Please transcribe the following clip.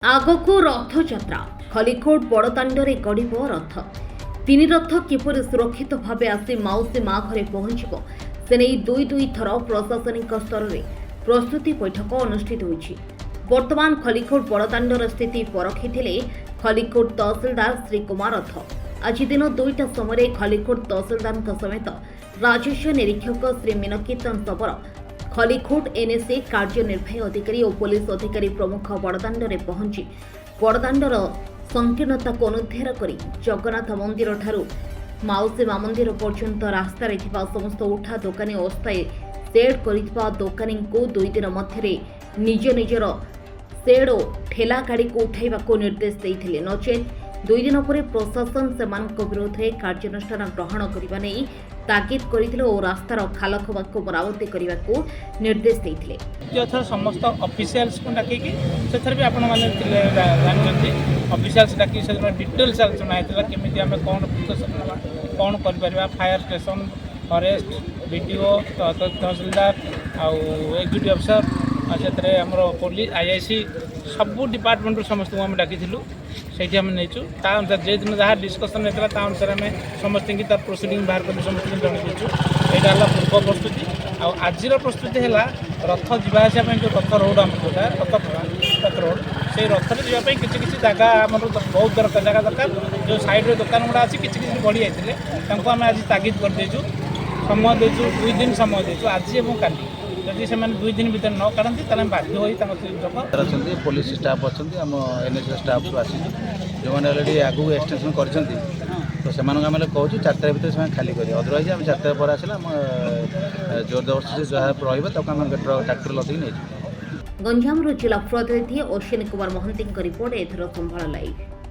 ଆଗକୁ ରଥଯାତ୍ରା। ଖଲିକୋଟ ବଡ଼ଦାଣ୍ଡରେ ଗଡ଼ିବ ରଥ। ତିନି ରଥ କିପରି ସୁରକ୍ଷିତ ଭାବେ ଆସି ମାଉସୀ ମା ଘରେ ପହଞ୍ଚିବ, ସେ ନେଇ ଦୁଇ ଦୁଇ ଥର ପ୍ରଶାସନିକ ସ୍ତରରେ ପ୍ରସ୍ତୁତି ବୈଠକ ଅନୁଷ୍ଠିତ ହୋଇଛି। ବର୍ତ୍ତମାନ ଖଲିକୋଟ ବଡ଼ଦାଣ୍ଡର ସ୍ଥିତି ପରଖିଥିଲେ ଖଲିକୋଟ ତହସିଲଦାର ଶ୍ରୀ କୁମାର ରଥ। ଆଜି ଦିନ 2ଟା ସମୟରେ ଖଲିକୋଟ ତହସିଲଦାରଙ୍କ ସମେତ ରାଜସ୍ୱ ନିରୀକ୍ଷକ ଶ୍ରୀ ମୀନକେତନ ଶବର, ଖଲିକୋଟ ଏନ୍ଏସି କାର୍ଯ୍ୟନିର୍ବାହୀ ଅଧିକାରୀ ଓ ପୋଲିସ ଅଧିକାରୀ ପ୍ରମୁଖ ବଡ଼ଦାଣ୍ଡରେ ପହଞ୍ଚି ବଡ଼ଦାଣ୍ଡର ସଂକୀର୍ଣ୍ଣତାକୁ ଅନୁଧ୍ୟାନ କରି ଜଗନ୍ନାଥ ମନ୍ଦିରଠାରୁ ମାଉସୀ ମା ମନ୍ଦିର ପର୍ଯ୍ୟନ୍ତ ରାସ୍ତାରେ ଥିବା ସମସ୍ତ ଉଠା ଦୋକାନୀ ଓ ଅସ୍ଥାୟୀ ସେଡ୍ କରିଥିବା ଦୋକାନୀଙ୍କୁ 2 ଦିନ ମଧ୍ୟରେ ନିଜ ନିଜର ସେଡ୍ ଓ ଠେଲା ଗାଡ଼ିକୁ ଉଠାଇବାକୁ ନିର୍ଦ୍ଦେଶ ଦେଇଥିଲେ। ନଚେତ୍ 2 ଦିନ ପରେ ପ୍ରଶାସନ ସେମାନଙ୍କ ବିରୋଧରେ କାର୍ଯ୍ୟାନୁଷ୍ଠାନ ଗ୍ରହଣ କରିବା ନେଇ ତାଗିଦ କରିଥିଲେ ଓ ରାସ୍ତାର ଖାଲଖମାକୁ ମରାମତି କରିବାକୁ ନିର୍ଦ୍ଦେଶ ଦେଇଥିଲେ। ଦ୍ୱିତୀୟ ଥର ସମସ୍ତ ଅଫିସିଆଲ୍ସକୁ ଡାକିକି, ସେଥିରେ ବି ଆପଣମାନେ ଥିଲେ, ଜାଣିଛନ୍ତି, ଅଫିସିଆଲ୍ସ ଡାକିକି ସେଦିନ ଡିଟେଲ୍ସ ଆଲୋଚନା ହେଇଥିଲା, କେମିତି ଆମେ କ'ଣ ପ୍ରିକସନ୍ ନେବା, କ'ଣ କରିପାରିବା। ଫାୟାର ଷ୍ଟେସନ୍, ଫରେଷ୍ଟ, ବିଡ଼ିଓ, ତହସିଲଦାର ଆଉ ଏକ୍ଜିକ୍ୟୁଟିଭ୍ ଅଫିସର, ଆଉ ସେଥିରେ ଆମର ପୋଲିସ, ଆଇଆଇସି, ସବୁ ଡିପାର୍ଟମେଣ୍ଟରୁ ସମସ୍ତଙ୍କୁ ଆମେ ଡାକିଥିଲୁ। ସେଇଠି ଆମେ ନେଇଛୁ। ତା ଅନୁସାରେ ଯେଦିନ ଯାହା ଡିସ୍କସନ୍ ହେଇଥିଲା, ତା ଅନୁସାରେ ଆମେ ସମସ୍ତଙ୍କୁ ତାର ପ୍ରୋସିଡ଼ିଂ ବାହାର କରି ସମସ୍ତଙ୍କୁ ଜଣାଇ ଦେଇଛୁ। ଏଇଟା ହେଲା ପୂର୍ବ ପ୍ରସ୍ତୁତି। ଆଉ ଆଜିର ପ୍ରସ୍ତୁତି ହେଲା ରଥ ଯିବା ଆସିବା ପାଇଁ ଯେଉଁ ରଥ ରୋଡ଼ ଆମର, ଯେଉଁଟା ରଥ ରଥ ରୋଡ଼, ସେଇ ରଥରେ ଯିବା ପାଇଁ କିଛି କିଛି ଜାଗା ଆମର ବହୁତ ଦରକାର, ଜାଗା ଦରକାର। ଯେଉଁ ସାଇଡ଼୍ରେ ଦୋକାନ ଗୁଡ଼ା ଅଛି, କିଛି କିଛି ବଢ଼ି ଯାଇଥିଲେ, ତାଙ୍କୁ ଆମେ ଆଜି ତାଗିଦ କରିଦେଇଛୁ। ସମୟ ଦେଇଛୁ, 2 ଦିନ ସମୟ ଦେଇଛୁ, ଆଜି ଏବଂ କାଲି। ଯଦି ସେମାନେ 2 ଦିନ ଭିତରେ ନ କାଢ଼ନ୍ତି, ତାହେଲେ ଆମେ ବାଧ୍ୟ ହୋଇ ତାଙ୍କ ଯୋଗ ଅଛନ୍ତି, ପୋଲିସ ଷ୍ଟାଫ୍ ଅଛନ୍ତି, ଆମ ଏନ୍ଏସି ଷ୍ଟାଫ୍ ସବୁ ଆସିଛୁ। ଯେଉଁମାନେ ଅଲରେଡ଼ି ଆଗକୁ ଏକ୍ସଟେନସନ୍ କରିଛନ୍ତି, ତ ସେମାନଙ୍କୁ ଆମେ କହୁଛୁ 4 ତାରିଖ ଭିତରେ ସେମାନେ ଖାଲି କରିବେ। ଅଦରୱାଇଜ୍ ଆମେ 4 ତାରିଖ ପରେ ଆସିଲେ ଆମ ଜୋର ଜବରଦସ୍ତି ଯାହା ରହିବ, ତାକୁ ଆମେ ଟ୍ରାକ୍ଟର ଲଦେଇକି ନେଇଯିବୁ। ଗଞ୍ଜାମରୁ ଜିଲ୍ଲା ପ୍ରତିନିଧି ଅଶ୍ୱିନୀ କୁମାର ମହାନ୍ତିଙ୍କ ରିପୋର୍ଟ, ଏଥର ସମ୍ଭାଳ ଲାଇଭ୍।